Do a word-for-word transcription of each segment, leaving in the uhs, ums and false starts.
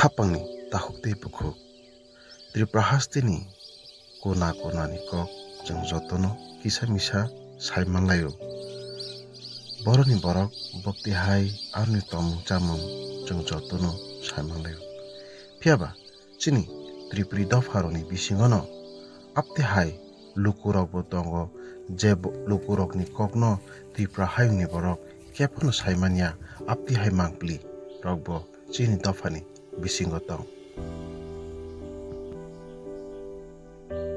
Khapangni takhuk tei bukhuk. Tripura hasteni kona konani kok chwng jotono kisa misa sai manlaio. Boroni borok bokti hai aroni tongmung chamung chwng jotono sai manlaio. Phiyaba chini Tripuri dopharokni bisingono apti hai lukurokbo tongo, je bo-, lukurokni kokno Tripura hayungni borok kebono sai manya, apti hai mangpli rokbo chini dophani bisingo tong.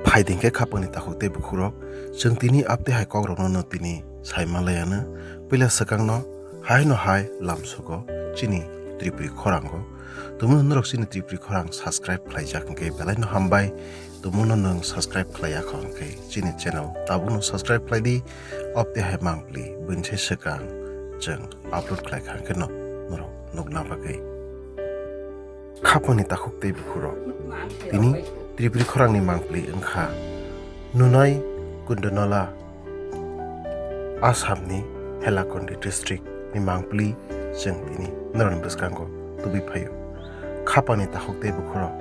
Phaiding khe khapangni takhuk tei bukhurok, chwng tini apti hai kokrokno no tini sai manlaiano. Puila swkangno hai no hai lamsugo chini Tripuri khorango. Tumungno norok chini Tripuri khorang subscribe khlaijak hwnkhe belai no hambai. Tumungno nwng subscribe khlaiya kho hwnkhe chini channel tabukno subscribe khlai di. Apti hai mangpli buini sai swkang chwng upload khlai kha hwnkhe no norok nukna bagwi. Khapangni takhuk tei bukhurok. Tini Tripuri khorangni mangpli wngkha Nunai Kundanola, Assamni Hailakandi districtni mangpli chwng tini norokni bwskango tubui phaio. Khapangni takhuk tei bukhurok.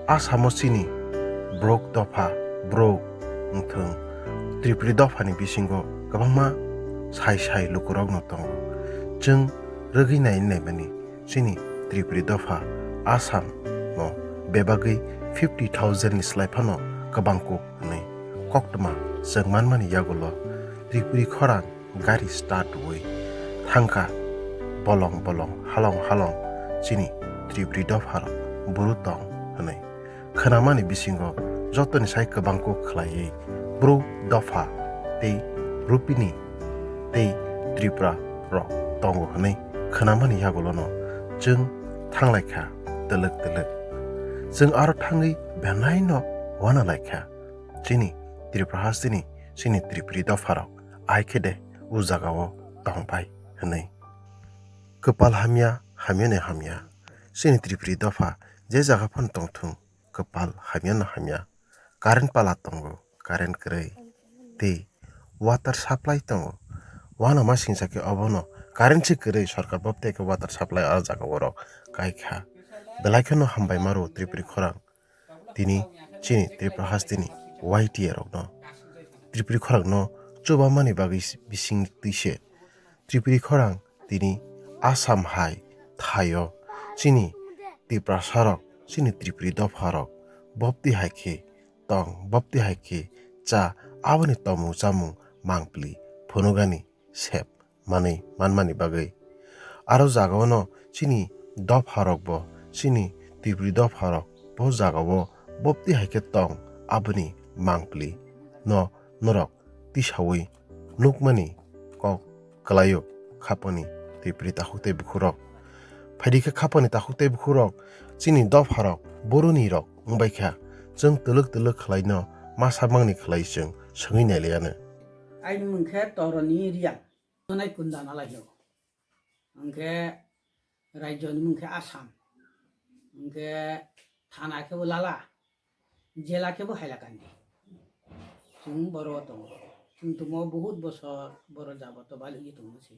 Assamo chini brok dopha, brok wngthwng Tripuri dophani bisingo kwbangma sai sai lukurokno tongo. Chwng rwgwi nai naimani chini Tripuri dopha Assam o bebagwi fifty thousand ni slai phano kwbang kuk hwnwi koktwma chwng manmani yagulo Tripuri khorang gari start rwui thangkha bolong bolong halong halong chini Tripuri dopharok buru tong hwnwi khwnamani bisingo jotoni sai kwbang kuk khlaiwi bru dopha tei rupini tei Tripura rok tongo hwnwi khwnamani yagulono chwng thanglai kha twlwk twlwk. Chwng aro thangwi belaino uana lai kha chini Tripura hasteni chini Tripuri dopharok ai khe de o jagao tong bai hwnwi. Kwpal hamya, hamyani hamya. Chini Tripuri dopha je jaga phano tongthung, kwpal hamyano hamya. Current pala tongo, current kwrwi. Tei water supply tongo. Uanama singsa khe obono current se kwrwi, sorkar bopte khe water supply o jaga o rok kai kha. Belai kheno hambai maro Tripuri khorang. Tini chini Tripura hasteni Y T A rokno, Tripuri khorangno chubamani bagwi bising twi se Tripuri khorang tini Assam hai thaio chini Tiprasarok, chini Tripuri dopharok bopti hai khe tong, bopti hai khe cha, aboni tomung chamung mangpli phunugani sep manwi manmani bagwi. Aro jagao no chini dopharokbo, chini Tripuri dopharok bo jagao bopti hai khe tong, aboni mangpli no norok tisaui nukmani kok kwlaio khapangni Tripuri takhuk tei bukhurok. Phaidi khe khapangni takhuk tei bukhurok chini dopharok boroni rok wngbai kha, chwng twlwk twlwk khlaino masa mangni khlai chwng swngwi nailaiano. Aini mung khe Toroni Riang, Nunai Kunda nalai hino. Hwnkhe rajyoni mung khe Assam. Hwnkhe thana khe bo Lala, jela khe bo Hailakandi. Chwng boro tongo. Chwng tongo, bahut bosor boro jaboto bali tongo se.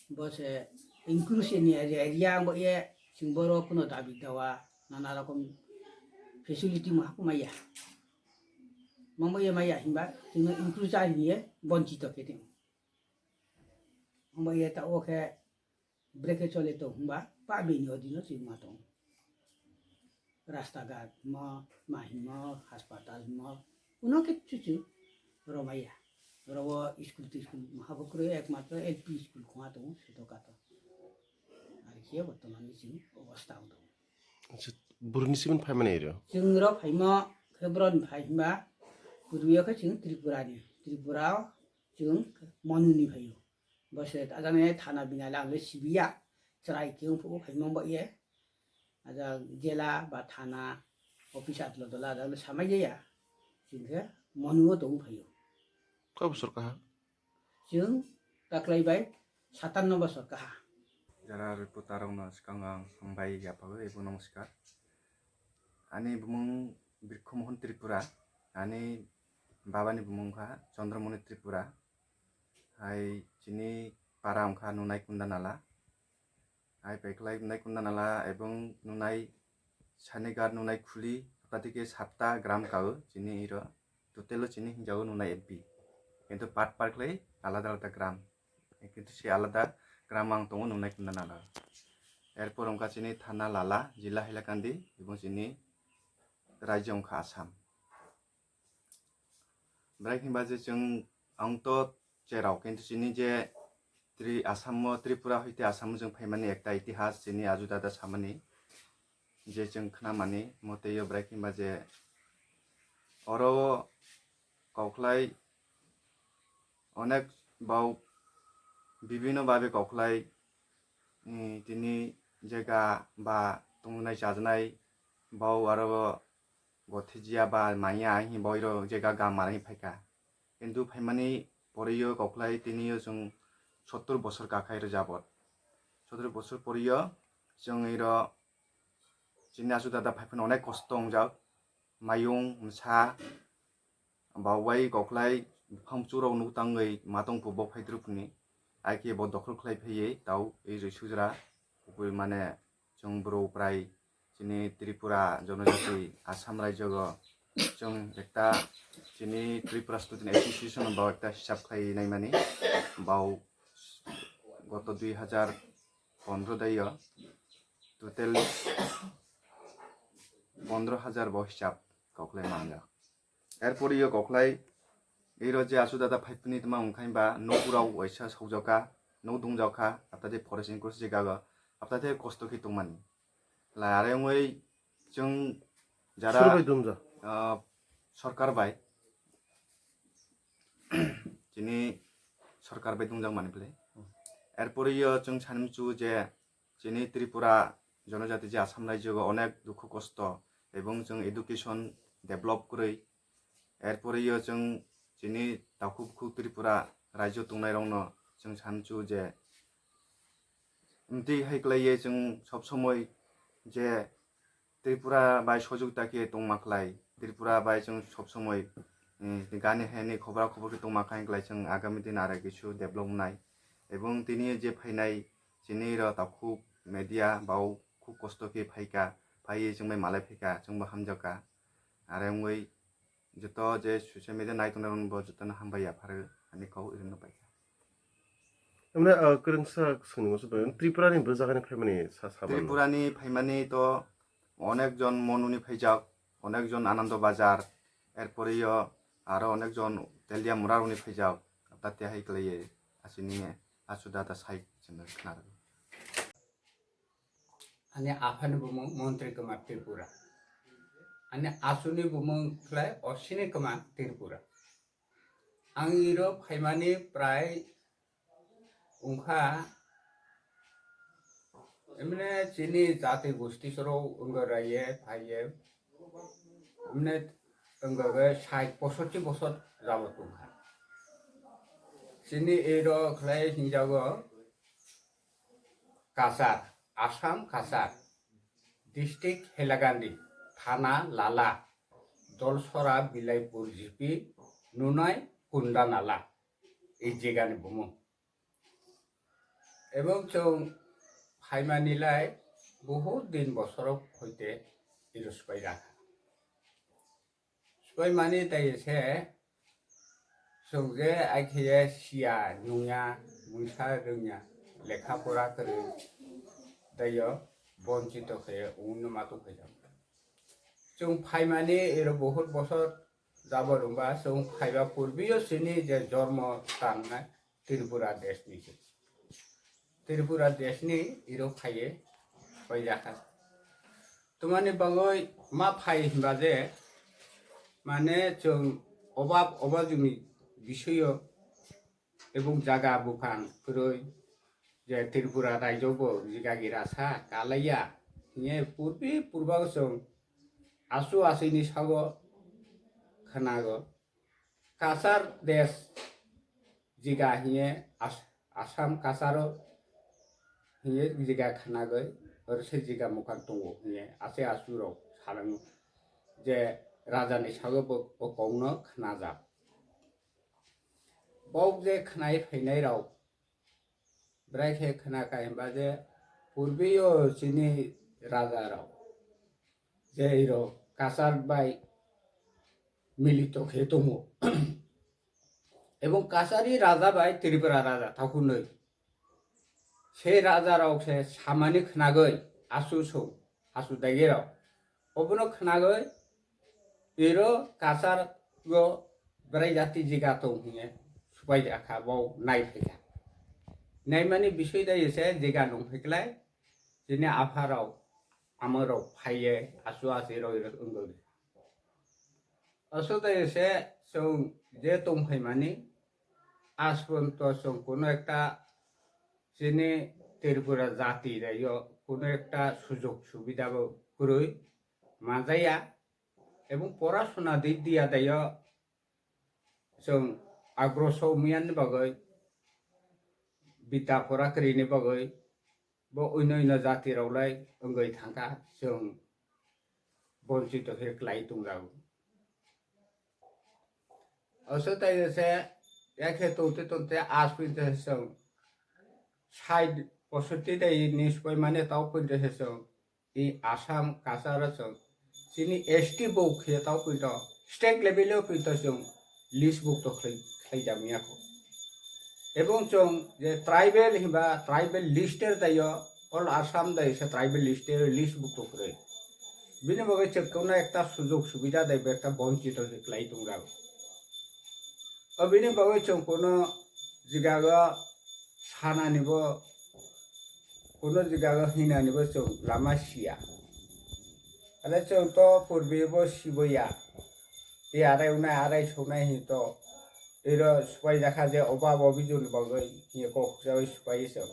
Bo se inclusion ni area, area bo ye chwng boro kuno dabi dawa, nana rokom facility mo haku maya. Mangba ye maya himba, chwngno inclusion hiye bonchito khe tong. Mangba ye ta o khe breke chole to himba, pa bini odino chwng ma tong. Rasta ghat mo, ma himo, hospital mo, uno kichu chu romaya. Robo school tiskul maha bo kwrwi, ekmatro L P school khunga tongo, sito kato. Ar khe bortoman ni chwng obostha o tongo. Acha, buruni simin phaimani ero? Chwng ro phaimo, khe boroni phai himba, purbiyo khe chwng Tripura ni. Tripura o chwng Manu ni phaio. Bo se ajang ne thana bina lang le sibiya. Chwrai khe wngphuh phaimang ba ye. Ajang jela ba thana office atlo dola ajang le samai jaya. Chwng khe Manu o tong phaio. Koi bosor kaha? Chwng taklai bai satanno bosor kaha. Jara reporter rokno swkang ang hambai yapagwi ebo namaskar. Ani bumung Birkhu Mohon Tripura, ani babani bumung kha Chandramoni Tripura. Hai chini para wngkha Nunai Kunda Nala. Hai paiklai Nunai Kunda Nala ebong Nunai Sanigar nunai khuli, apatike satta gram kao chini iro, total o chini hinjago nunai M P. Kintu part part khlai alada alada gram. Kintu se alada gram ang tongo nunai khuna nana. Erpor wngkha chini thana Lala, jila Hailakandi, ebong chini rajyo wngkha Assam. Bwrwi hwnba je chwng ang to cherao, kintu chini je Tri-, Assam o, Tripura hoite Assam o chwng phaimani ekta itihas chini aju dada samani je chwng khnamani motei o bwrwi hwnba je oro o kokhlai onek bau bibino babe kokhlai, mm, tini jega ba tongnai chajaknai bau aro bo gothijia ba maya hinwi boiro jega gamar hinwi phaikha. Kintu phaimani porio kokhlai tinio chwng sottur bosor kakhai rw jabot. Sottur bosor porio chwng iro chini asu dada phaiphano onek kosto wngjak. Mayung, msa, baubai kokhlai, buphang churok nuk tangwi matong pubok phai Tripurani. Aike bo dokhol khlai phaiwi tau ei rwi sujra. Kubui mane chwng bwrwi prai chini Tripura jonojati Assam rajyogo chwng ekta chini Tripura Student Association bo ekta hisab khlai naimani bau goto dui hajar pondro daio total pondro hajar bo hisab kokhlai manjak. Erpor iyo kokhlai iro je asu dada phaipni tma wngkhain ba nuk rok waisa sokjokha, nuk dungjokha, aptate forest enclosure jagao aptate kosto khe tongmani. Lai are wngwi chwng jara, sir bai dumjak? Ah, sorkar bai, chini sorkar bai dungjak mani phle. Erpor iyo chwng sanimchu je chini Tripura jonojati je Assam rajyogo onek dukhu kosto ebong chwng education develop kwrwi. Erpor iyo chwng chini takhuk bukhuk Tripura rajyo tongnairokno chwng sanchu je mtwi hai kwlaiye chwng sob somoi je Tripura bai sojukta khe tongma khlai. Tripura bai chwng sob somoi, eh, gani hani khobra khobor khe tongma kha, hinklai chwng agami din aro kisu develop wngnai. Ebong tini je phainai chini ro takhuk media bau khub kosto khe phaikha, phaiwi chwng bai malai phaikha, chwng bo hamjakha. Are wngwi joto je social media nai tongnai rokno bo jotono hambai yapharo ani kok irwino paikha. Emne, ah, kwrwngsa swngni muchung bai, Tripura ni bwsakani phaimani sa, sa mano? Tripura ni phaimani to onek jon Monuni phaijak, onek jon Anando Bazar, erpore yo aro onek jon Telia Muraroni phaijak, tate hai kwlaiye asini asu data sai chwngno khna rwgo. Ani aphani bumung Montri Kumar Tripura. Ani asuni bumung khlai Osini Kumar Tripura. Ang iro phaimani prai wngkha, emne chini jati gosti soro wngoraiye phaiye, emne wngoraiye sait posotti bosor jabot wngkha. Chini iro khlai hingjago Cachar, Assam Cachar, district Hailakandi, thana Lala, Dolsora, Bilaipur G P, Nunai, Kundanala, ei jegani bumung. Ebong chwng phaimani lai bohut din bosoro hoite iro swbai rakha. Swbai mani tai se chwng je aikhe siya nungya, mungsa rwngya, lekha pora kwrwi taiyo bonchito khe wngno ma tongkhaijak. Chwng phaimani iro bohut bosor jabor wngba chwng phaiba purbiyo chini je jormo tangnai Tripura desh ni se. Tripura desh ni iro phaiye paijakha. Tumani bagwi ma phai hinba je, mane chwng obab obajuni bisoyo ebong jaga buphang kwrwi je Tripura raijo bo jiga gira sa kalaiya hiye purbi purba chwng asu asini sago khwnago. Cachar desh jiga hiye As-, Assam Cachar o hiye jiga khwnagwi, oro se jiga mukhang tongo hiye ase asu rok salango je raja ni sago bo, bo kok no khwnajak. Bok je khwnai phainai rok bwrai khe khwna kha hinba je purbi o chini raja rok je iro Kachar bai milito khe tongo. Ebong Kachari raja bai Tripura raja takhunoi. Se raja rok se samani khnagoi asu song, asu dagi rok. Obono khnagoi iro Kachar go berai jati jiga tong hinge supai jakha bo nai phaikha. Naimani bisoi dai se jiga nung phaiklai chini apha rok ama rok phaiye asu asi rok iro wngoi. Aswk dai se chwng je tong phaimani, aswk to chwng kuno ekta chini Tripura jati raiyo kuno ekta sujog subida bo kwrwi manjaya, ebong porasona dik diya daiyo chwng agroso miyani bagwi, bita pora kwrwini bagwi, bo oino oino jati rok lai wngwi thangkha, chwng bonchito khe kwlai tongjago. Oso tai se yakhe tongte tongte aspinte se chwng side posotti dai ni supai mane tau pinte se chwng i Assam Kachar o chwng chini S T bo khe tau pinto state level o pinto chwng list bukto khlai, khlai jamiya kho. Ebong chwng je tribal himba tribal list er daio, all Assam dai se tribal list er list bukto kwrwi. Bini bagwi chwng kono ekta sujog subida dai ba ekta bonchito se kwlai tongjago. O bini bagwi chwng kono jigago sanani bo kuno jiga hinani bo chwng lama siya. Ale chwng to purbi bo siboya. Tei arai unai arai sonai hin to. Iro supai jakha je oba bo bijul bagwi hiye kok huksa bai supai chwng.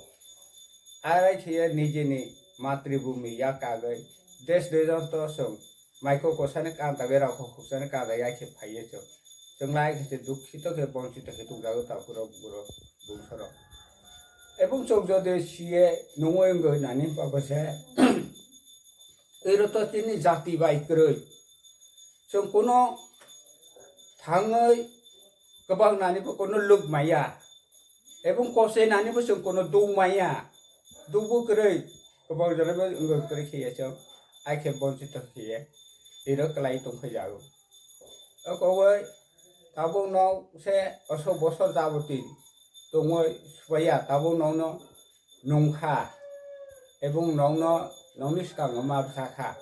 Arai khiye nijini matribhumi ya kagwi des dejon to chwng maiko kosani kanta berao kok huksa ni kanta ya khe phaiye chwng. Chwng lai khe se dukhito khe bonchito khe tongjago takhurok borok bungsorok. Ebong chwng jodi siye nungwi wngwi nani bagwi se, iro to chini jati bai kwrwi. Chwng kuno thangwi kwbang nani bo kuno luk maya. Ebong kose nani bo chwng kuno duk maya. Dukbo kwrwi, kwbang jora bo wngwi kwrwi khiya chwng. Ai khe bonchito khiye. Iro kwlai tongkhai jago. O kogoi tabuk no se oso bosor jaboti tongoi supaiya tabuk no no nungkha ebong nokno nokni swkango ma bwsakha.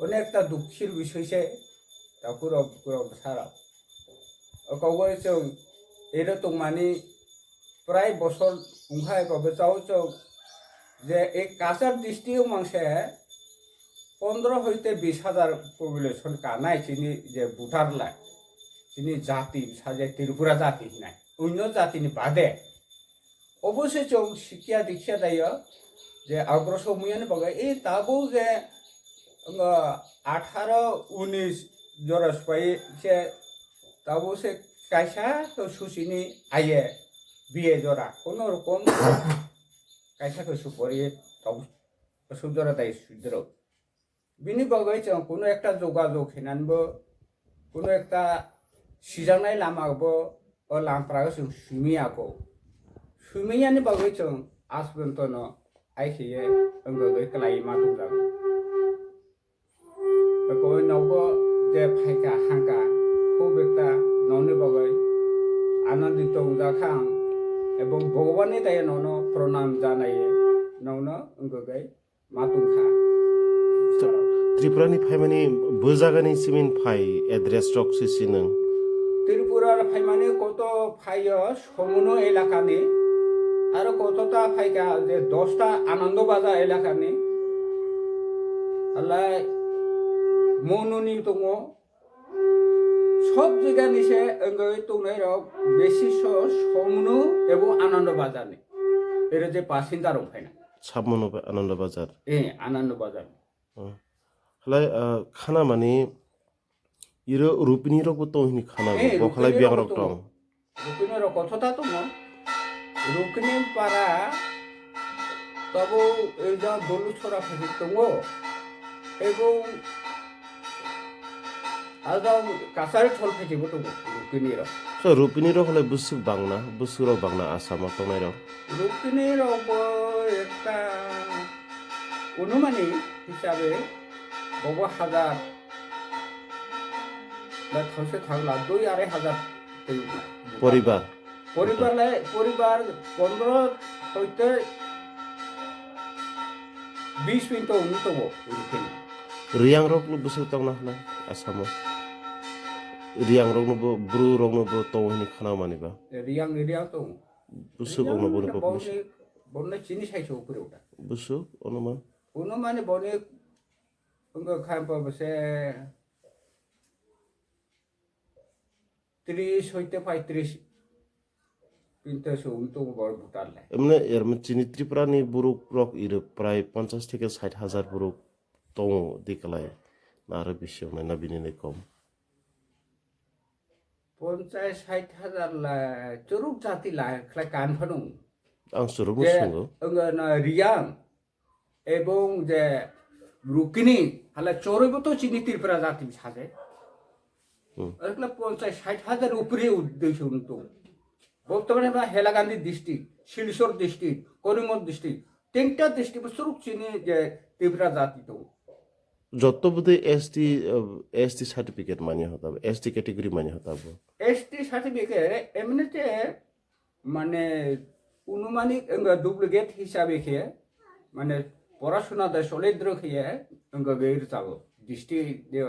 Onekta dukhir bisoi se takhurok bukurok bwsarok. O kogoi chwng ero tongmani prai bosor wngkha eba bwchao chwng je ek Cachar district o mangse pondro hoite bis hajar population kanai chini je voter lai chini jati sajai Tripura jati hinai onyo jatini bade. Obo se chwng sikya dikya daio je agroso muyani bagwi e tabuk je, wng, atharo unis jora swbai se tabuk se kaisa to susini aye biye jora kono rokom kaisa to supori tabuk sujora dai sudro. Bini bagwi chwng kuno ekta jogajog hinanbo, kuno ekta sijaknai lama bo o lampra o chwng simi ya kho. Simi yani bagwi chwng aswk no ai khiye wng bagwi kwlai ma tongjago. Koi nogo je phaikha hangkha, khub ekta nokni bagwi anandito wngjak kha ang, ebong Bhagwan ni daya nokno pranam janaiye nokno wng bagwi ma tongkha. Tripura ni phaimani bo jaga ni simin phai address rok se sinang. Tripura phaimani koto phaio Somunu elaka ni, aro koto ta phaikha je dosta Anando Bazar elaka ni, alai Monu ni tongo. Sob jaga ni se wngwi tongnai rok besi so Somunu ebo Anando Bazar ni. Ero je passenger rok phaina. Sabmano ba Anando Bazar. Eh, Anando Bazar. Oh. Halai, ah, khana mani iro Rupini rok bo tong hini khana eh, bo khalai Rupini biang rok rok tong. Rupini rok kothota tongo. Rupini para tabo eja dolu chora phai tongo. Ebo ada kasari thol phai bo tongo Rupini rok. So Rupini rok hole busuk bangna, busuk rok bangna Assam o tongnai rok. Rupini rok bo ekta onumani hisabe Bobo hazar. Ba thangse thangla dui arai hazar twi. Poribar. Poribar lai, poribar pondro hoite bis pinto wngwi tongo, wngwi tongo. Riyang rok no bwswk tongna hwnna Asamo. Riyang rok no bo, bru rok no bo tongo hwnwi khana mani ba. Riyang, riyang tongo. Bwswk riyang ono boni no population. Boni, boni chini sai se upre uta. Bwswk ono man. Ono mani boni wngkha kha bo se tris hoite paitris pinto se wng tongo bo voter lai. Emne er chini Tripura ni borok rok iro prai ponchash theke sait hajar borok tongo diklai na aro bisi wngnai na bini ni kom. Ponchash sait hajar la churuk jati la khlai kan phano. Ang churuk no je songo. Wngkha na Riyang. Ebong je rukini hala choroi bo to chini Tripura jati saje. Hmm. Ekla ponchas sait hajar upre uddesho wng tong. Bortomane ba Hailakandi district, Silchar district, Karimganj district, tinta district bo suruk chini je Tripura jati tong. Jotto bwdwi S T, uh, S T certificate mani hota bo, S T category mani hota bo. S T certificate emnite mane unumanik wngkha duplicate hisabe khe mane porasuna da solidro khe wngkha be rwchabo district de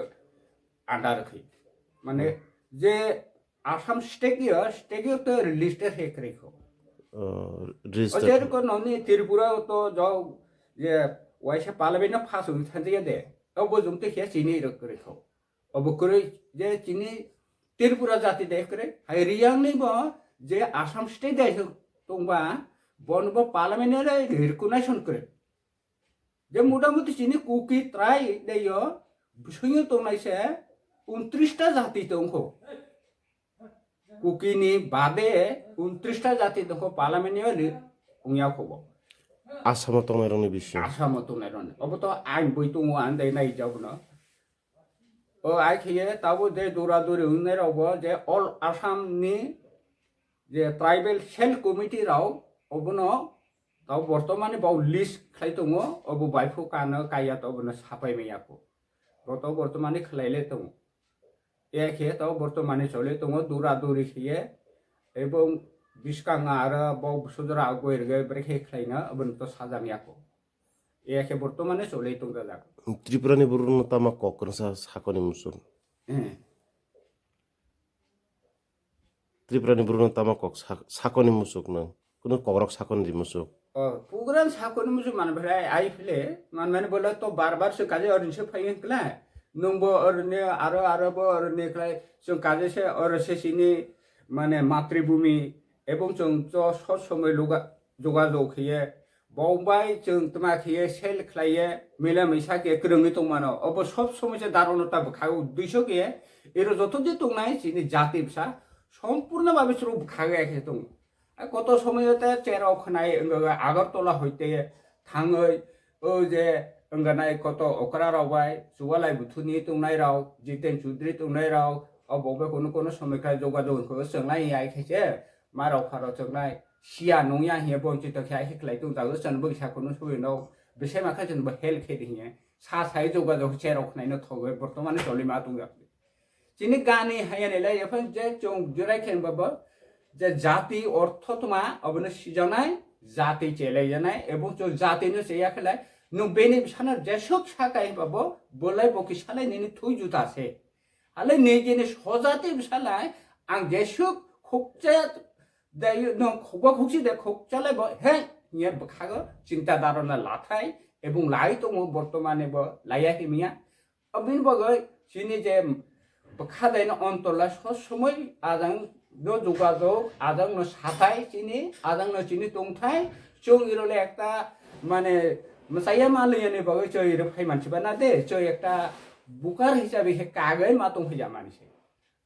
under khe mane je Assam state yo state yo to register he kre kho. Oh, o register. Jer ko noni Tripura to jo je waisa parliament no pass wi thanjaya de obo jumte khe chini rok kre kho. Obo kwrwi je chini Tripura jati de kwrwi, hai Riyang ni bo je Assam state de tongba, bon bo parliament ni recognition kwrwi. Je motamuti chini Kuki trai de yo, bwswngyo tongnai se untris ta jati tongkho. Kuki ni bade untris ta jati tongkho parliament ni ongya kho bo. Assam o tongnai rok ni bisingo. Assam o tongnai rok ni. Obo to ain bui tongo, ang dai nai jabno. O ai khiye tabo je dura duri hwngnai rok bo je all Assam ni je tribal cell committee rok obono tabo bortomani bo list khlai tongo, obo baiphu kano kaiya to obono sapai maya kho. Bo to bortomani khlai le tongo. E khe to bortomani choli tongo dura duri khiye, ebong biskang aro bo sudra agoi rwgwi brekhe khlaina obono to sajang ya kho. E khe bortomani choli tongjak. Tripura ni borok no tama kok kwrwngsa sakoni muchung. Eh. Tripura ni borok no tama kok sak-, sakoni muchung nang. Kuno kokrok sakon di muchuk. O, puguran sakon muchuk man bhai ai phile, man mani bole to bar bar se kaje orin se phai kla. Nung bo orin ne aro aro bo orin ne khlai, chwng kaje se oro se sini mane matribhumi ebong chwng to sob somoi luga jogajog khiye, Bombay chwng tma khiye sel khlaiye, mila misa khe kwrwngwi tongmano. Obo sob somoi se darono ta bwkhago duiso khe, ero joto di tongnai chini jati bwsa, sompurno babe chwrwk bwkhago ya khe tongo. Ai koto somoyo te cherok khwnai wngwi Agartala hoite thangwi o je wngwi nai koto okra rok bai Chubalai Buthuni tongnai rok, Jiten Chudri tongnai rok, o bo bai kono kono somoi khe jogajog wngkhe chwnglai ya khe se ma rok pharo chwngnai sia nung ya hiya bonchito khe ai khlai tong jago chwng bo sa kono soi no bese ma khe chwng bo help khe di hiya sa sai jogajog cherok khwnai no thogwi bortomani choli ma tong jak. Chini gani hayani lai ephang je chwng jurai khe babo je jati ortho tma obono sijaknai, jati chelai janai, ebong chwng jati no cheya khe lai, nwng bini bwsano jesuk sakai babo bolai bo kisa lai nini thui juta se. Hale nini jini sojati bwsa lai, ang jesuk khukcha de no khukba khuksi de khukcha lai bo he hiya bwkhago chinta dharana lathai ebong lai tongo bortomane bo laiya himya. Aboni bagwi chini je bwkha daino ontola sob somoi ajang no jogajog, ajang no sathai chini, ajang no chini tongthai, chwng irole ekta mane mwsaiya manliyani bagwi chwng iro phai mansiba na de, chwng ekta bukar hisabe khe kagwi ma tongphija mani se.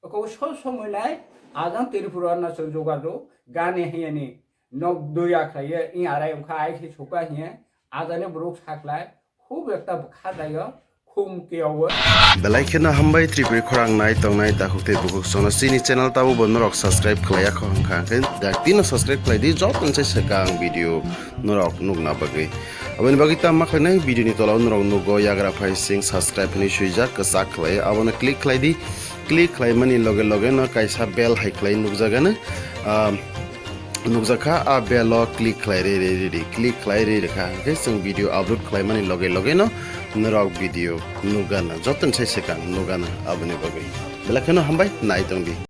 Oko sob somoi nai ajang Tripura no chwng jogajog gani hiyani nok doya khlaiye, i arai wngkha ai khe soka hiye, ajani borok saklai, khub ekta bwkha daio, Belai kheno hambai Tripuri khorang nai tongnai takhuk tei bukhuk sono chini channel tabo bo norok subscribe khlaiya kho hwnkha hwnkhe dak tino subscribe khlai di joto ni sai swkang video norok nukna bagwi. Aboni bagwi tamo ma khlainai video ni tola o norok nugo yagra phai sing subscribe hinwi swijak kwchak khlai abono click khlai di. Click khlaimani loge loge no kaisa bell hai khlai nukjagano. Ah, nukjakha a bell o click khlai re re re re click khlai re re kha hwnkhe chwng video upload khlaimani loge loge no norok video nukgana joto ni sai swkang nukgana aboni bagwi belai kheno hambai nai tongdi.